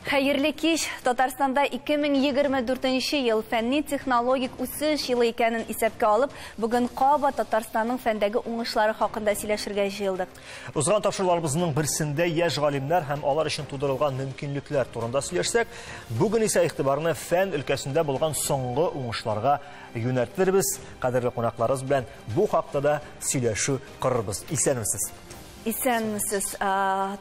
Хәерле кич! Татарстанда 2024 ел фәнни-технологик үсеш елы икәнен исәпкә алып, бүген кабат Татарстанның фәндәге уңышлары хакында сөйләшергә җыелдык. Узган тапшыруларыбызның берсендә яшь галимнәр һәм алар өчен тудырылган мөмкинлекләр турында сөйләшсәк, бүген исә игътибарны фән өлкәсендә булган соңгы уңышларга юнәлтербез. Кадерле кунакларыбыз белән бу хакта да сөйләшү корырбыз. Исәнмесез. Исәнмесез.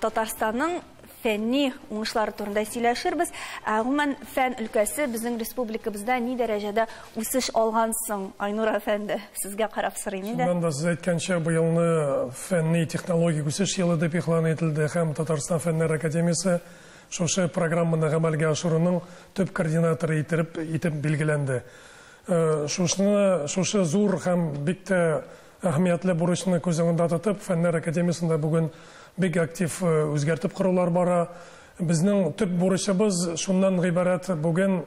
Татарстанның фәнни уңышлары турында сөйләшербез. Гомумән, фән өлкәсе безнең республикабызда ни дәрәҗәдә үсеш алган соң, Айнур әфәнде, сезгә карап сорыйм инде. Чыннан да, сез әйткәнчә, быелны фәнни технологик үсеш елы дип игълан ителде һәм Татарстан Фәннәр академиясе шушы программаны гамәлгә ашыруның төп координаторы итеп билгеләнде. Шушыны, шушы зур һәм бик тә әһәмиятле бурычны күз уңында тотып, Фәннәр академиясендә бүген бик актив үзгәртеп корулар бара. Безнең төп бурычыбыз шуннан гыйбарәт: бүген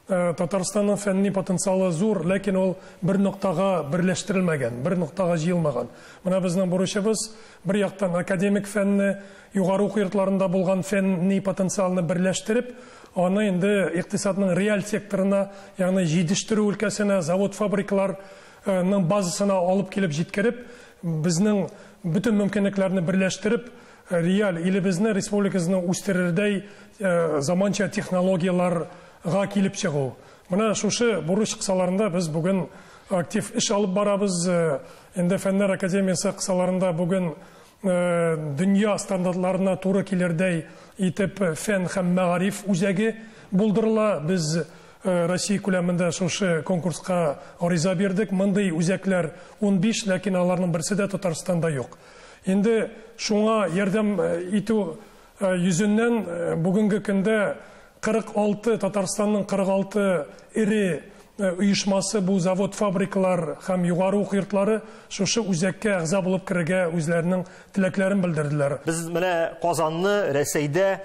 Татарстанның фәнни потенциалы зур, ләкин ул бер ноктага берләштерелмәгән, бер ноктага җыелмаган. Менә безнең бурычыбыз: бер яктан, академик фәнне, югары уку йортларында булган фәнни потенциалны берләштереп, аны инде икътисадның реаль секторына, ягъни җитештерү өлкәсенә, завод, фабрикалар ның базасына алып килеп җиткереп, безнең бөтен мөмкинлекләрне берләштереп, реаль илебезне, республикабызны үстерердәй заманча технологияләргә килеп чыгу. Менә шушы бурыч кысаларында без бүген актив эш алып барабыз. Инде Фәннәр академиясе кысаларында бүген дөнья стандартларына туры килердәй итеп фән һәм мәгариф үзәге булдырыла. Без Россия күләмендә шушы конкурска гариза бирдек. Мондый үзәкләр 15, ләкин аларның берсе дә Татарстанда юк. Инде шуңа ярдәм итү йөзеннән бүгенге көндә 46, Татарстанның 46 эре оешмасы, бу завод, фабрикалар һәм югары уку йортлары, шушы үзәккә әгъза булып керергә үзләренең теләкләрен белдерделәр. Без менә Казанны Рәсәйдә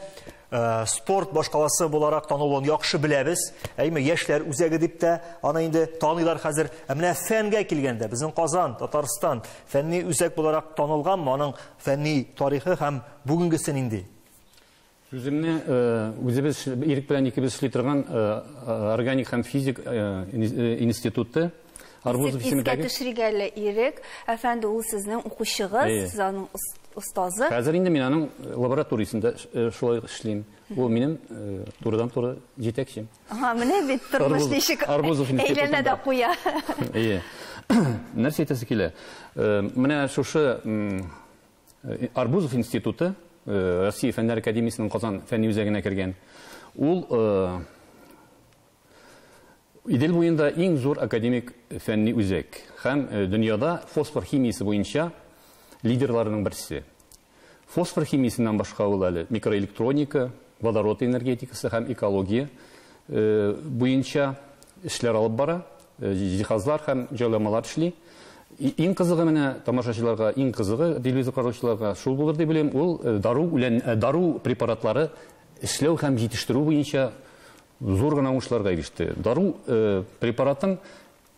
спорт башкаласы буларак танылуын яхшы беләбез. Әйме, яшьләр үзәге дип тә аны инде таныйлар хәзер. Ә менә фәнгә килгәндә, безнең Казан, Татарстан фәнни үзәк буларак танылганмы? Аның фәнни тарихы һәм бүгенгесе нинди? Сүземне үзебез Ирек белән икебез эшли торган органик һәм физик институты, Арбузов исемендәге. Искә төшерик әле, Ирек әфәнде, ул сезнең укучыгыз, сез аның остазы. Хәзер инде мин аның лабораториясендә шулай эшлим. Ул минем турыдан-туры җитәкчем. Ага, менә бит тормыш ничек әйләнә дә куя. Әйе. Нәрсә әйтәсе килә? Менә шушы Арбузов институты Россия Фәннәр академиясенең Казан фәнни үзәгенә кергән. Ул Идел буенда иң зур академик фәнни үзәк һәм дөньяда фосфор химиясе буенча лидерларның берсе. Фосфор химиясеннән башка ул әле микроэлектроника, водород энергетикасы һәм экология буенча эшләр алып бара, җиһазлар һәм җайланмалар эшли. Иң кызыгы менә тамашачыларга, иң кызыгы телевизор караучыларга шул булыр дип уйлыйм, ул дару үлән, дару препаратлары эшләү һәм җитештерү буенча зур гына уңышларга иреште. Дару препаратын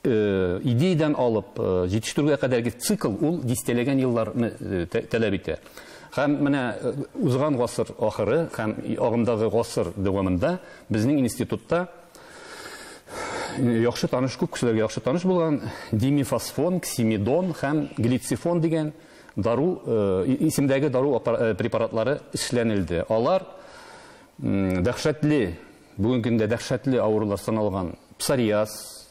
идеядан алып җитештерүгә кадәрге цикл ул дистәләгән елларны таләп итә. Һәм менә узган гасыр ахыры һәм агымдагы гасыр дәвамында безнең институтта яхшы таныш, күп кешеләргә яхшы таныш булган димифосфон, ксимидон һәм глицифон дигән дару исемдәге дару препаратлары эшләнелде. Алар дәһшәтле, бүгенге көндә дәһшәтле авырулар саналган псориаз,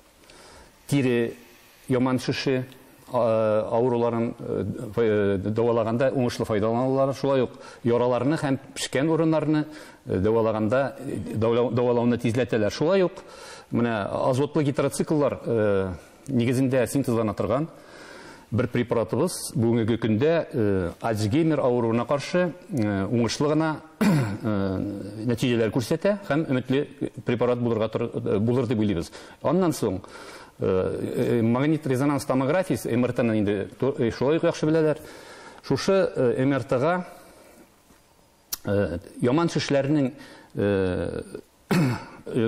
тире яман шеше авыруларын дәвалаганда уңышлы файдаланалар. Шулай ук яраларны һәм пешкән урыннарны дәвалаганда дәвалауны тизләтәләр. Шулай ук менә азотлы гетероцикллар нигезендә синтезлана торган бер препаратыбыз бүгенге көндә Альцгеймер авыруына каршы уңышлы гына нәтиҗәләр күрсәтә һәм өметле препарат булырга булыр дип уйлыйбыз. Аннан соң магнит резонанс томографиясе, МРТны инде шулай ук яхшы беләләр. Шушы МРТга яман шешләрнең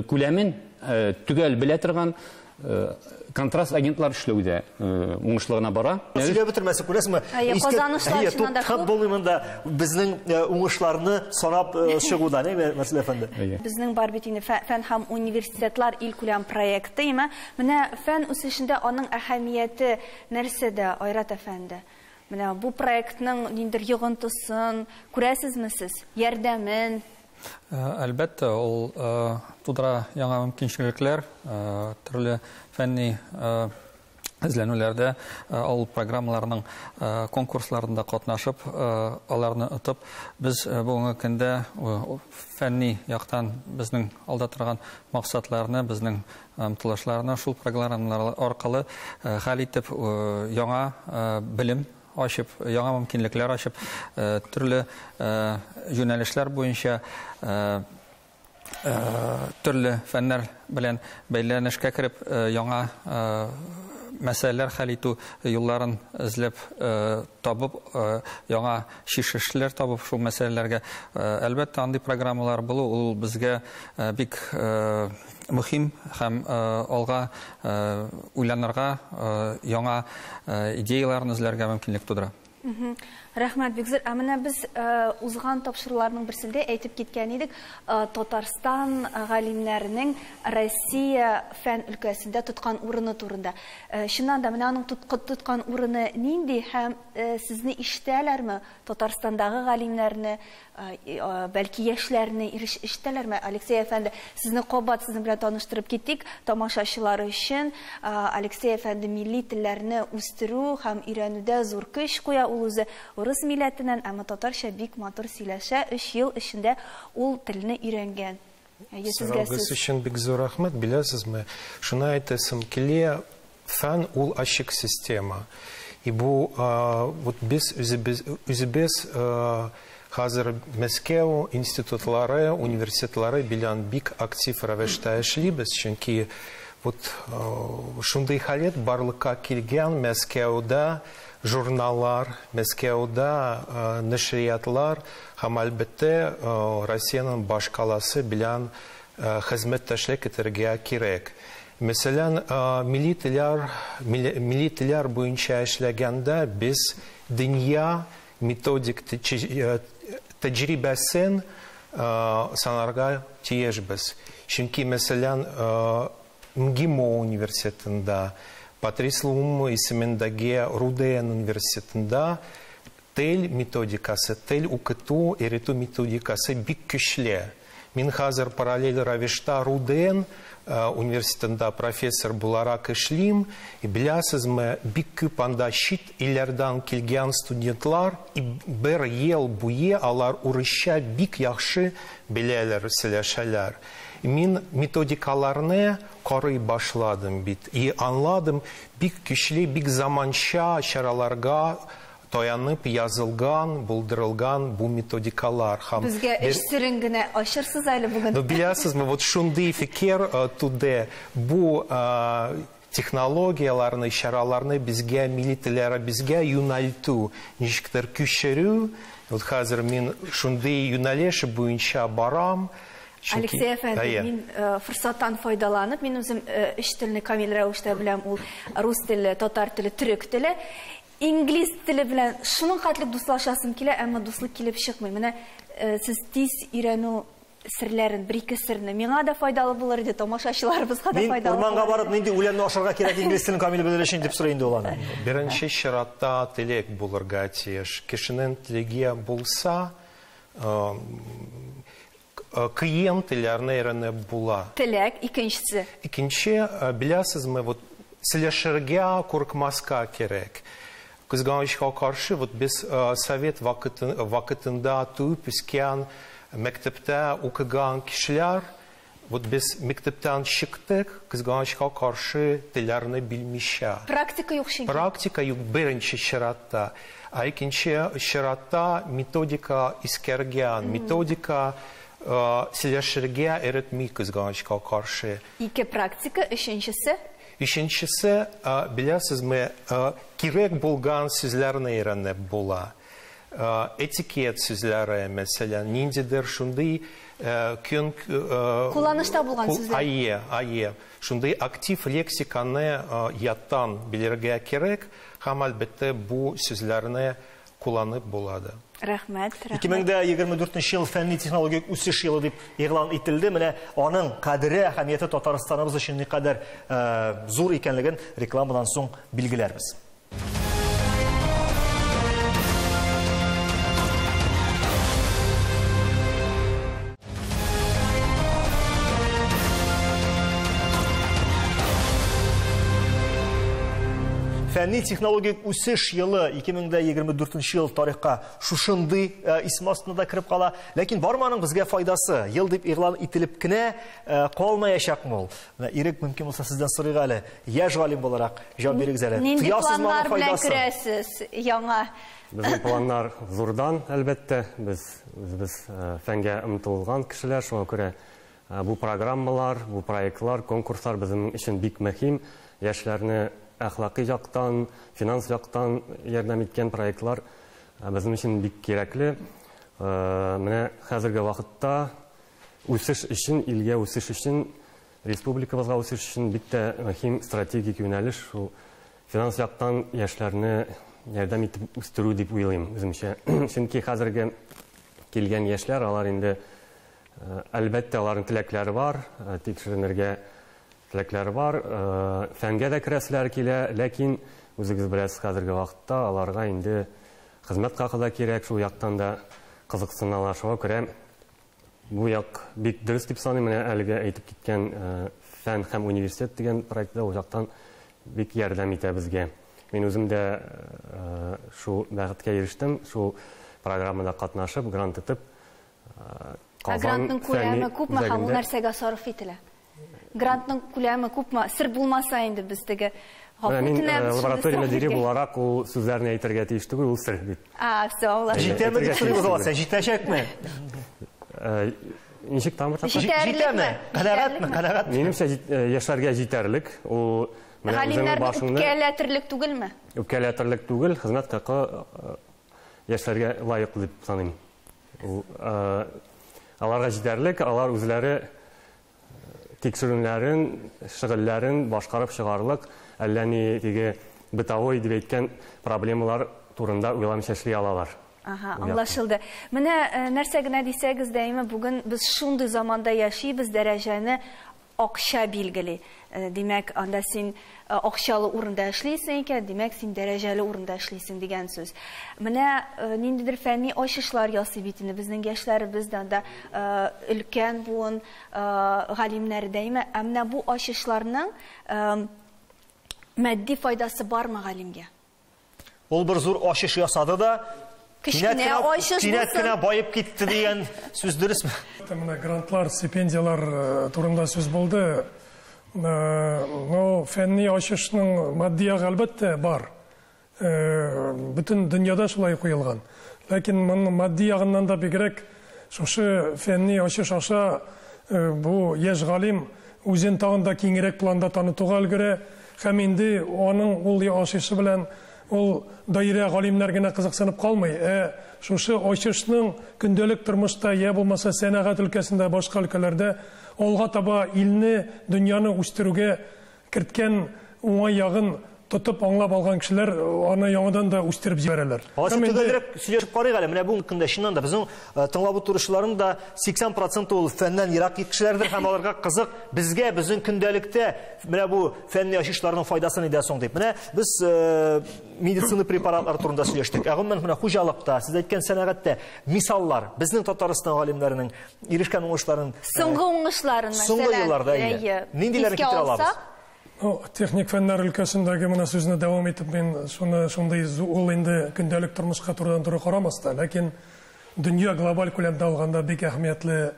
күләмен төгәл белә торган Контраст агентлар эшләү дә уңышлы гына бара. Сөйләп бетермәсен, күрәсеңме? Казанышлар чыннан да күп. Булмый монда безнең уңышларны санап чыгуда, не, Марсель әфәнде? Безнең бар бит инде фән һәм университетлар илкүләм проекты, име? Менә фән үсешендә аның әһәмияте нәрсәдә, Айрат әфәнде? Менә бу проектның ниндер йогынтысын күрәсезме сез? Ярдәмен? Әлбәттә, ул тудыра яңа мөмкинчелекләр, төрле фәнни эзләнүләрдә, ул программаларның конкурсларында катнашып, аларны отып, без бүгенге көндә фәнни яктан безнең алда торган максатларны, безнең омтылышларны шул программалар аркылы хәл итеп, яңа белем ачып, яңа мөмкинлекләр ачып, төрле юнәлешләр буенча төрле фәннәр белән бәйләнешкә кереп, яңа мәсьәләләр хәл итү юлларын эзләп табып, яңа чишешләр табып шул мәсьәләләргә. Әлбәттә, андый программалар булу ул безгә бик мөһим һәм алга уйланырга, яңа идеяларны эзләргә мөмкинлек тудыра. Рәхмәт бик зур. Ә менә без узган тапшыруларның берсендә әйтеп киткән идек, Татарстан галимнәренең Россия фән өлкәсендә тоткан урыны турында. Чыннан да менә аның тоткан урыны нинди һәм сезне ишетәләрме Татарстандагы галимнәрне, бәлки яшьләрне ишетәләрме? Алексей әфәнде, сезне кабат сезнең белән таныштырып китик тамашачылар өчен. Алексей әфәнде милли телләрне үстерү һәм өйрәнүдә зур көч куя. Ул үзе урыс милләтеннән, әмма татарча бик матур сөйләшә. 3 ел эчендә ул телне өйрәнгән. Сораугыз өчен бик зур рәхмәт. Беләсезме, шуны әйтәсем килә, фән ул ачык система. И бу вот без үзебез хәзер Мәскәү институтлары, университетлары белән бик актив рәвештә эшлибез, чөнки вот шундый халәт барлыкка килгән Мәскәүдә журналлар, Мәскәүдә нәшриятлар һәм әлбәттә Россиянең башкаласы белән хезмәттәшлек итәргә кирәк. Мәсәлән, милли телләр буенча эшләгәндә без дөнья методик тәҗрибәсен санарга тиешбез. Чөнки, мәсәлән, МГИМО университетында, Патрис Лумумба исемендәге РУДН университетында тел методикасы, тел укыту, өйрәтү методикасы бик көчле. Мин хәзер параллель рәвештә РУДН университетында профессор буларак эшлим. Беләсезме, бик күп анда чит илләрдән килгән студентлар, бер ел буе алар урысча бик яхшы беләләр, сөйләшәләр. Мин методикаларны карый башладым бит. И аңладым, бик көчле, бик заманча чараларга таянып язылган, булдырылган бу методикалар. Безгә эш серен генә ачырсыз әле бүген. Ну, беләсезме, вот шундый фикер туды. Бу технологияларны, чараларны безгә, милли телләребезгә юнәлтү, ничектер күчерү. Вот хәзер мин шундый юнәлеш буенча барам. Алексей әфәнде, мин форсаттан файдаланып, мин үзем өч телне камил рәвештә беләм, ул рус теле, татар теле, төрек теле. Инглиз теле белән шуның хәтле дуслашасым килә, әмма дуслык килеп чыкмый. Менә сез тиз өйрәнү серләрен, бер-ике серне миңа да файдалы булыр иде, тамашачыларыбызга да файдалы. Мин урманга барып нинди үләнне ашарга кирәк инглиз телен камил белер өчен дип сорый инде ул аны. Беренче чиратта теләк булырга тиеш. Кешенең теләге булса, кыен телләрне өйрәнеп була. Теләк, икенчесе. Икенче, беләсезме, вот сөйләшергә курыкмаска кирәк. Кызганычка каршы, вот без совет вакытында туып үскән, мәктәптә укыган кешеләр, вот без мәктәптән чыктык, кызганычка каршы телләрне белмичә. Практика юк чөнки. Практика юк беренче чиратта. Ә икенче чиратта методика искәргән, методика сөйләшергә өйрәтми кызганычка каршы. Ике практика, өченчесе? Өченчесе, беләсезме, кирәк булган сүзләрне өйрәнеп була. Этикет сүзләре, мәсәлән, ниндидер шундый Көн кулланышта булган сүзләр. Әйе, әйе. Шундый актив лексиканы яттан белергә кирәк һәм әлбәттә бу сүзләрне кулланып булады. Рәхмәт, рәхмәт. 2024 ел фәнни технологик үсеш елы дип игълан ителде. Менә аның кадере, әһәмияте Татарстаныбыз өчен никадәр зур икәнлеген рекламадан соң билгеләрбез. Фәнни технологик үсеш елы 2024 ел тарихка шушындый исем астында кереп кала. Ләкин бармы аның безгә файдасы? Ел дип игълан ителеп кенә калмаячакмы ул? Менә Ирек, мөмкин булса сездән сорыйк әле. Яшь галим буларак җавап бирегез әле. Нинди Тоясызмы аның планнар белән файдасын? керәсез яңа? Безнең планнар зурдан, әлбәттә. Без үзебез фәнгә омтылган кешеләр, шуңа күрә бу программалар, бу проектлар, конкурслар безнең өчен бик мөһим. Яшьләрне әхлакый яктан, финанс яктан ярдәм иткән проектлар безнең өчен бик кирәкле. Менә хәзерге вакытта үсеш өчен, илгә үсеш өчен, республикабызга үсеш өчен бик тә мөһим стратегик юнәлеш шул финанс яктан яшьләрне ярдәм итеп үстерү дип уйлыйм үземчә. Чөнки хәзерге килгән яшьләр, алар инде, әлбәттә, аларның теләкләре бар, тикшеренергә теләкләре бар, фәнгә дә керәселәр килә, ләкин үзегез беләсез, хәзерге вакытта аларга инде хезмәт хакы да кирәк, шул яктан да кызыксыналар. Шуңа күрә бу як бик дөрес дип саныйм. Менә әлеге әйтеп киткән фән һәм университет дигән проектта ул яктан бик ярдәм итә безгә. Мин үзем дә шул бәхеткә ирештем, шул программада катнашып, грант итеп, Ә Казан грантның күләме фәнни күпме һәм ул үзәгендә нәрсәгә сарыф ителә? Грантның күләме күпме? Сер булмаса инде без теге гафу Менә мин, үтенәбез, шуны лаборатория сорап мөдире киткән. буларак ул сүзләрне әйтергә тиеш түгел, ул сер бит. А, все, аңлашылды. Җитәме дип Әйтергә сорыйбыз тиеш алайса, җитәчәкме? Ничек тагын бер тапкыр? Җитәрлек Җитәме? ме? Канәгатьме? Җитәрлек ме? Канәгатьме? Минемчә, яшьләргә җитәрлек. Ул менә үзеңнең Галимнәрне башыңны үпкәләтерлек түгелме? Үпкәләтерлек түгел, хезмәт хакы яшьләргә лаек дип саныйм. Ул аларга җитәрлек, алар үзләре тикшерүләрен, шөгыльләрен башкарып чыгарлык, әллә ни теге бытовой дип әйткән проблемалар турында уйламыйча эшли алалар. Ага, Уяп. аңлашылды. Менә нәрсә генә дисәгез дә, әйме, бүген без шундый заманда яшибез, дәрәҗәне акча билгели. Димәк, анда син акчалы урында эшлисең икән, димәк, син дәрәҗәле урында эшлисең дигән сүз. Менә ниндидер фәнни ачышлар ясый бит инде безнең яшьләребез дә, анда өлкән буын галимнәре дә, әйме. Ә менә бу ачышларның матди файдасы бармы галимгә? Ул бер зур ачыш ясады да, Кечкенә ачыш кинәт булсын. кенә баеп китте дигән сүз дөресме? Менә грантлар, стипендияләр турында сүз булды. Фәнни ачышның матди ягы әлбәттә бар. Бөтен дөньяда шулай куелган. Ләкин моның матди ягыннан да бигрәк шушы фәнни ачыш аша бу яшь галим үзен тагын да киңрәк планда танытуга өлгерә һәм инде аның ул ачышы белән ул даирә галимнәр генә кызыксынып калмый, ә шушы ачышның көндәлек тормышта я булмаса сәнәгать өлкәсендә, башка өлкәләрдә алга таба илне, дөньяны үстерүгә керткән уңай ягын тотып аңлап алган кешеләр аны яңадан да үстереп җибәрәләр. Алайса Һәм инде төгәлрәк сөйләшеп карыйк әле. Менә бүгенге көндә чыннан да безнең тыңлап утыручыларның да 80% ул фәннән ерак кешеләрдер һәм аларга кызык безгә, безнең көндәлектә менә бу фәнни ачышларның файдасы нидә соң дип. Менә без медицина препаратлары турында сөйләштек. Ә гомумән менә хуҗалыкта, сез әйткән сәнәгатьтә мисаллар, безнең Татарстан галимнәренең ирешкән уңышларын, Соңгы уңышларын, соңгы мәсәлән, елларда, әйе. әйе. Ниндиләрен Искә китерә алабыз? алсак? Техник фәннәр өлкәсендәге менә сүзне дәвам итеп, мин шуны, шундый ул инде көндәлек тормышка турыдан-туры карамас та, ләкин дөнья глобаль күләмдә алганда бик әһәмиятле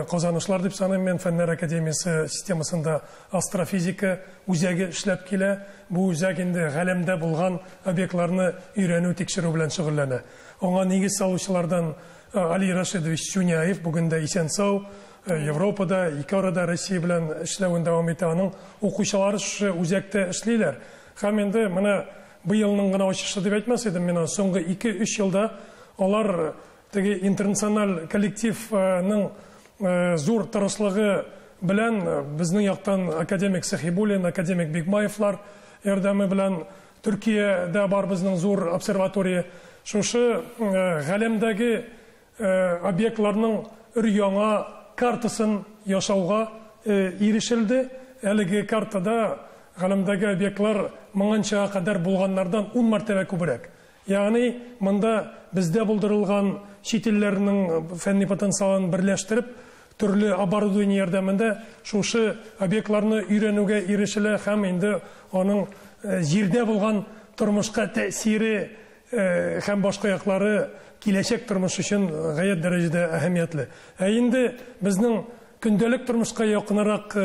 казанышлар дип саныйм мин. Фәннәр академиясе системасында астрофизика үзәге эшләп килә. Бу үзәк инде галәмдә булган объектларны өйрәнү, тикшерү белән шөгыльләнә. Аңа нигез салучылардан Али Рашидович Сюняев бүген дә исән-сау, Европада, ике арада Россия белән эшләвен дәвам итә. Аның укучылары шушы үзәктә эшлиләр. Һәм инде менә быелның гына ачышы дип әйтмәс идем мин, соңгы ике-өч елда алар теге интернациональ коллективның зур тырышлыгы белән безнең яктан академик Сахибуллин, академик Бигмаевлар ярдәме белән Төркиядә бар безнең зур обсерватория. Шушы галәмдәге объектларның өр-яңа картасын ясауга ирешелде. Әлеге картада галәмдәге объектлар моңынчага кадәр булганнардан 10 мәртәбә күбрәк. Ягъни монда бездә булдырылган чит илләрнең фәнни потенциалын берләштереп, төрле оборудование ярдәмендә шушы объектларны өйрәнүгә ирешелә һәм инде аның җирдә булган тормышка тәэсире һәм башка яклары киләчәк тормыш өчен гаять дәрәҗәдә әһәмиятле. Ә инде безнең көндәлек тормышка якынрак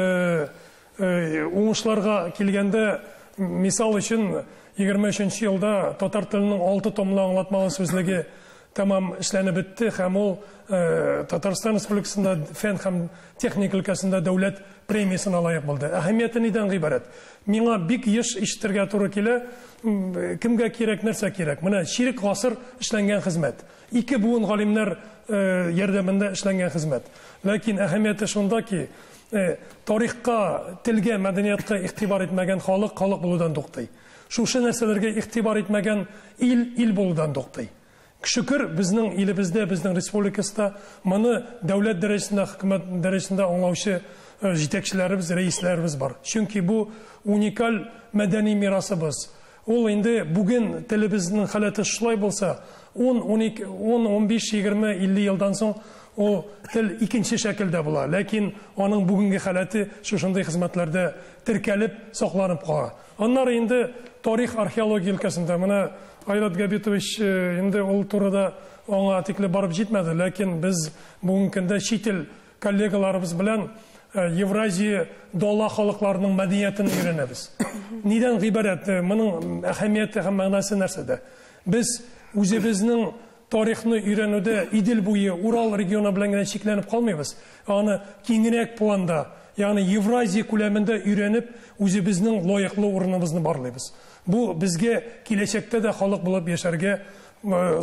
уңышларга килгәндә, мисал өчен, 23 елда татар теленең 6 томлы аңлатмалы сүзлеге тәмам эшләнеп бетте һәм ул Татарстан Республикасында фән һәм техника өлкәсендә дәүләт премиясенә лаек булды. Әһәмияте нидән гыйбарәт? Миңа бик еш ишетергә туры килә, кемгә кирәк, нәрсә кирәк. Менә чирек гасыр эшләнгән хезмәт. Ике буын галимнәр ярдәмендә эшләнгән хезмәт. Ләкин әһәмияте шунда ки, тарихка, телгә, мәдәниятка игътибар итмәгән халык халык булудан туктый. Шушы нәрсәләргә игътибар итмәгән ил ил булудан туктый. Шөкер, безнең илебездә, безнең республикасында моны дәүләт дәрәҗәсендә, хөкүмәт дәрәҗәсендә аңлаучы җитәкчеләребез, рәисләребез бар. Чөнки бу уникаль мәдәни мирасыбыз. Ул инде бүген телебезнең халәте шулай булса, 10, 12, 10, 15, 20, 50 елдан соң ул тел икенче шәкелдә була. Ләкин аның бүгенге халәте шушындый хезмәтләрдә теркәлеп, сакланып кала. Аннары инде тарих, археология өлкәсендә менә Айрат Габитович инде ул турыда аңа тикле барып җитмәде, ләкин без бүгенге көндә чит ил коллегаларыбыз белән Евразия дала халыкларының мәдәниятен өйрәнәбез. Нидән гыйбарәт? Моның әһәмияте һәм мәгънәсе нәрсәдә? Без үзебезнең тарихны өйрәнүдә Идел буе, Урал регионы белән генә чикләнеп калмыйбыз. Аны киңрәк планда, ягъни Евразия күләмендә өйрәнеп, үзебезнең лаеклы урыныбызны барлыйбыз. Бу безгә киләчәктә дә халык булып яшәргә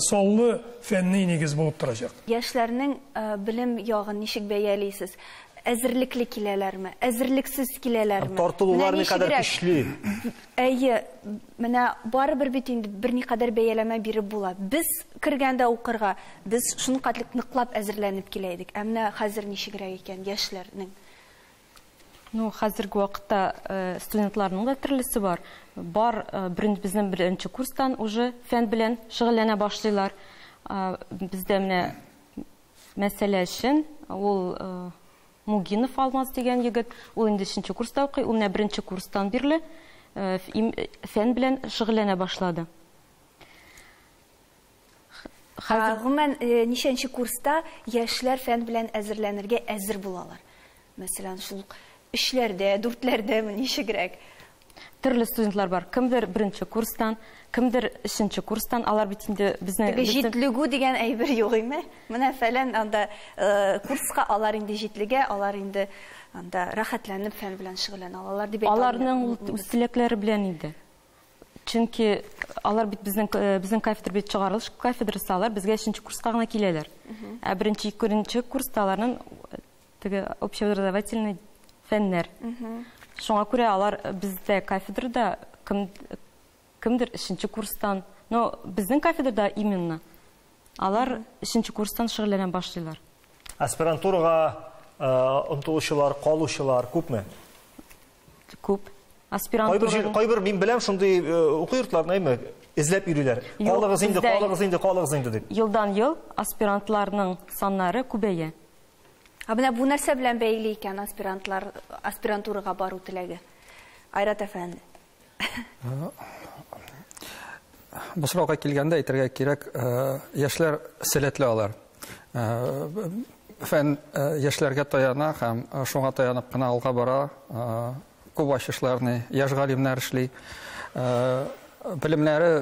саллы фәнни нигез булып торачак. Яшьләрнең белем ягын ничек бәялисез? Әзерлекле киләләрме? Әзерлексез киләләрме? Тартылулар никадәр көчле? Әйе, менә барыбер бит инде берникадәр бәяләмә биреп була. Без кергәндә укырга, без шуның кадәр ныклап әзерләнеп килә идек. Ә менә хәзер ничегрәк икән яшьләрнең? Ну, хәзерге вакытта студентларның да төрлесе бар. Бар безнең беренче курстан уже фән белән шөгыльләнә башлыйлар. Бездә менә мәсьәлә өчен ул Мугинов Алмаз дигән егет, ул инде 3нче курста укый, ул менә беренче курстан бирле фән белән шөгыльләнә башлады. Хәзер гомумән ничәнче курста яшьләр фән белән әзерләнергә әзер булалар? Мәсәлән, шул 3ләрдә, 4ләрдә ничегрәк? Төрле студентлар бар. Кемдер беренче курстан, кемдер өченче курстан. Алар бит инде безнең Теге җитлегү дигән әйбер юк име? Менә фәлән анда курска алар инде җитлегә, алар инде анда рәхәтләнеп фән белән шөгыльләнә алалар дип әйтә Аларның үз теләкләре белән инде. Чөнки алар бит безнең кафедра бит чыгарылыш кафедрасы, алар безгә өченче курска гына киләләр. Ә беренче, икенче курста аларның теге общеобразовательный фәннәр. Шуңа күрә алар бездә кафедрада кемдер өченче курстан, но безнең кафедрада именно алар өченче курстан шөгыльләнә башлыйлар. Аспирантурага омтылучылар, калучылар күпме? Күп. Аспирантура. Кайбер мин беләм шундый уку йортларын, әйме, эзләп йөриләр. Калыгыз инде, калыгыз инде, калыгыз инде дип. Елдан ел аспирантларның саннары күбәя. Ә менә бу нәрсә белән бәйле икән аспирантлар, аспирантурага бару теләге? Айрат әфәнде. Бу сорауга килгәндә әйтергә кирәк, яшьләр сәләтле алар. Фән яшьләргә таяна һәм шуңа таянып кына алга бара. Күп ачышларны яшь галимнәр эшли. Белемнәре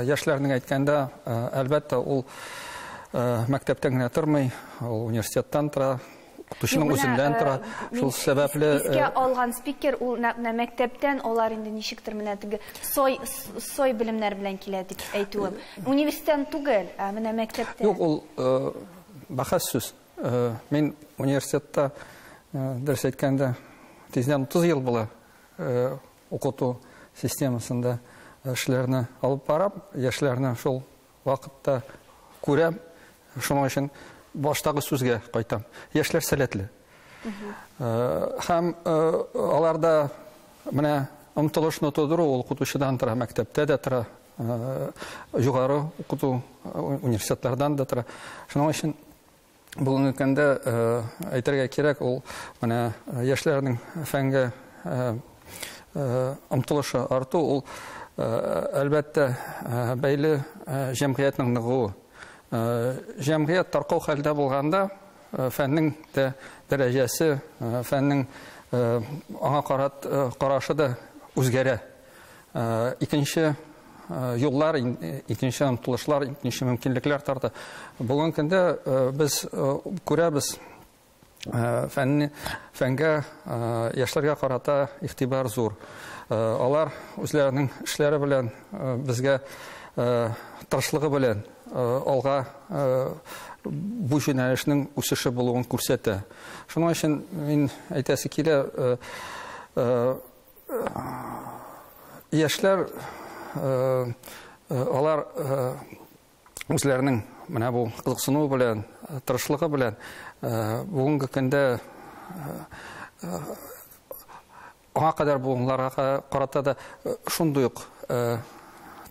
яшьләрнең әйткәндә, әлбәттә, ул мәктәптән генә тормый, ул университеттан тора, укытучының үзеннән тора. Шул сәбәпле искә алган спикер ул нәкъ менә мәктәптән алар инде ничектер менә теге сой белемнәр белән килә дип әйтүем. Университеттан түгел, ә менә мәктәптән. Юк, ул бәхәс сүз. Мин университетта, дөрес әйткәндә, тиздән 30 ел була укыту системасында эшләрне алып барам, яшьләрне шул вакытта күрәм. Шуның өчен баштагы сүзгә кайтам. Яшьләр сәләтле. Һәм аларда менә омтылышны тудыру ул укытучыдан тора, мәктәптә дә тора, югары укыту университетлардан да тора. Шуның өчен бүгенге көндә әйтергә кирәк, ул менә яшьләрнең фәнгә омтылышы арту, ул әлбәттә бәйле җәмгыятьнең ныгуы. Җәмгыять таркау хәлдә булганда фәннең дә дәрәҗәсе, фәннең аңа карашы да үзгәрә. Икенче юллар, икенче омтылышлар, икенче мөмкинлекләр тарта. Бүгенге көндә без күрәбез, фәнгә, яшьләргә карата игътибар зур. Алар үзләренең эшләре белән безгә тырышлыгы белән алга бу юнәлешнең үсеше булуын күрсәтә. Шуның өчен мин әйтәсе килә, яшьләр алар үзләренең менә бу кызыксынуы белән, тырышлыгы белән бүгенге көндә аңа кадәр буыннарга карата да шундый ук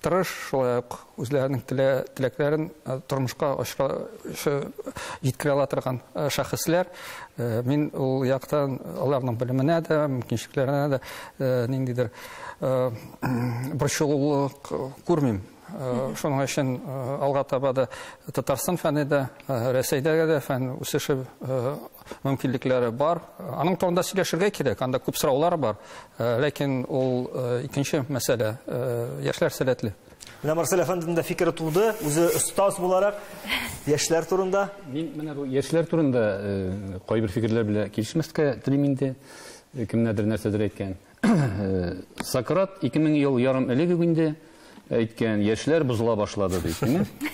тырыш, шулай ук үзләренең теләкләрен тормышка җиткерә ала торган шәхесләр. Мин ул яктан аларның белеменә дә, мөмкинчелекләренә дә ниндидер борчылулык күрмим. Шуның өчен алга таба да Татарстан фәне дә, Рәсәйдә дә фән үсеше мөмкинлекләре бар. Аның турында сөйләшергә кирәк, анда күп сораулар бар. Ләкин ул икенче мәсьәлә, яшьләр сәләтле. Менә Марсель әфәнденең дә фикере туды, үзе остаз буларак яшьләр турында. Мин менә бу яшьләр турында кайбер фикерләр белән килешмәскә телим инде. Кемнәрдер нәрсәдер әйткән. Сократ 2000 ел ярым элек үк инде әйткән, яшьләр бозыла башлады дип.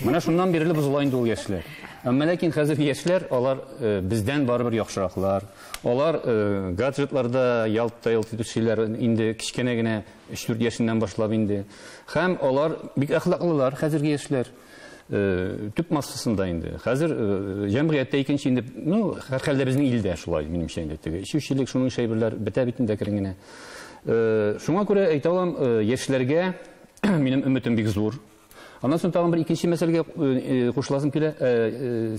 Менә шуннан бирле бозыла инде ул яшьләр. Әмма ләкин хәзер яшьләр алар бездән барыбер яхшыраклар. Алар гаджетларда ялт-ялт итүчеләр инде кечкенә генә 3-4 яшеннән башлап инде. Һәм алар бик әхлаклылар хәзерге яшьләр. Төп массасында инде. Хәзер җәмгыятьтә икенче инде, ну, һәрхәлдә безнең илдә шулай, минемчә инде теге. Эчүчелек, шуның шәйберләр бетә бит инде әкрен генә. Шуңа күрә әйтә алам, яшьләргә минем өметем бик зур. Аннан соң тагын бер икенче мәсьәләгә кушыласым килә,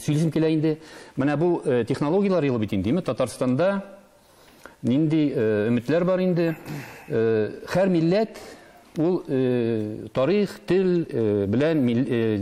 сөйлисем килә инде. Менә бу технологияләр елы бит инде, Татарстанда нинди өметләр бар инде. Һәр милләт ул тарих, тел белән,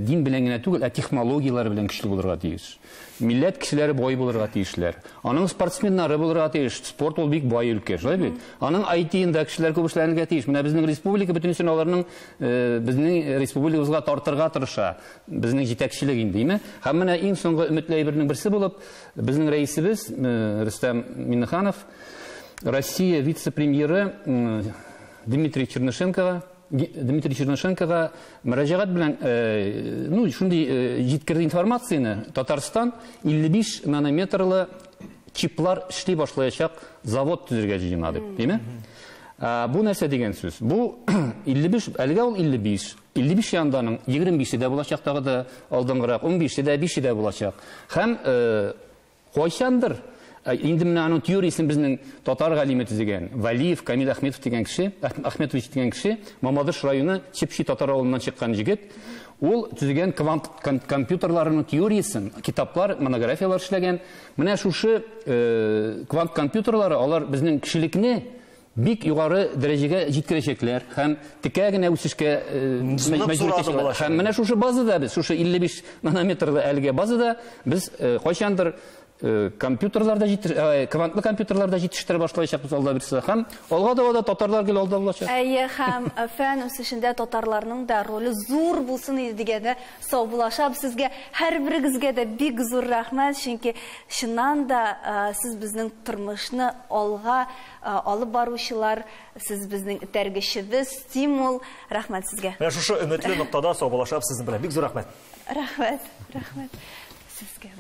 дин белән генә түгел, ә технологияләр белән көчле булырга тиеш. Милләт кешеләре бай булырга тиешләр. Аның спортсменнары булырга тиеш. Спорт ул бик бай өлкә, шулай бит? Аның IT-ында кешеләр күп эшләнергә тиеш. Менә безнең республика бөтенесен аларның безнең республикабызга тартырга тырыша. Безнең җитәкчелек инде, димме? Һәм менә иң соңгы өметле әйбернең берсе булып, безнең рәисебез Рөстәм Миңнеханов, Россия вице-премьеры Дмитрий Чернышенкога мөрәҗәгать белән, ну, шундый җиткерде информацияне, Татарстан 55 нанометрлы чиплар эшли башлаячак завод төзергә җыена дип, димме? Бу нәрсә дигән сүз? Бу 55, әлегә ул 55, 55 янданың 25-е дә булачак, тагы да алдынгырак, 15-е дә, 5-е дә булачак. Һәм кайчандыр инде менә аның теориясен безнең татар галиме төзегән Валиев Камил Ахметов дигән кеше, Ахметович дигән кеше, Мамадыш районы Чепчи татар авылыннан чыккан җегет, ул төзегән квант компьютерларының теориясен, китаплар, монографияләр эшләгән. Менә шушы квант компьютерлары алар безнең кешелекне бик югары дәрәҗәгә җиткерәчәкләр һәм текә генә үсешкә мәҗбүр итәчәкләр. Һәм менә шушы базада без, шушы 55 нанометрлы әлеге базада без кайчандыр компьютерларда квантлы компьютерларда җитештерә башлаячакбыз алда бирсә, һәм алга таба да татарлар гел алда булачак. Әйе, һәм фән үсешендә татарларның да роле зур булсын иде дигәндә саубуллашабыз. Сезгә һәрберегезгә дә бик зур рәхмәт, чөнки чыннан да сез безнең тормышны алга алып баручылар, сез безнең этәргечебез, стимул. Рәхмәт сезгә. Менә шушы өметле ноктада саубуллашабыз сезнең белән. Бик зур рәхмәт. Рәхмәт, рәхмәт сезгә.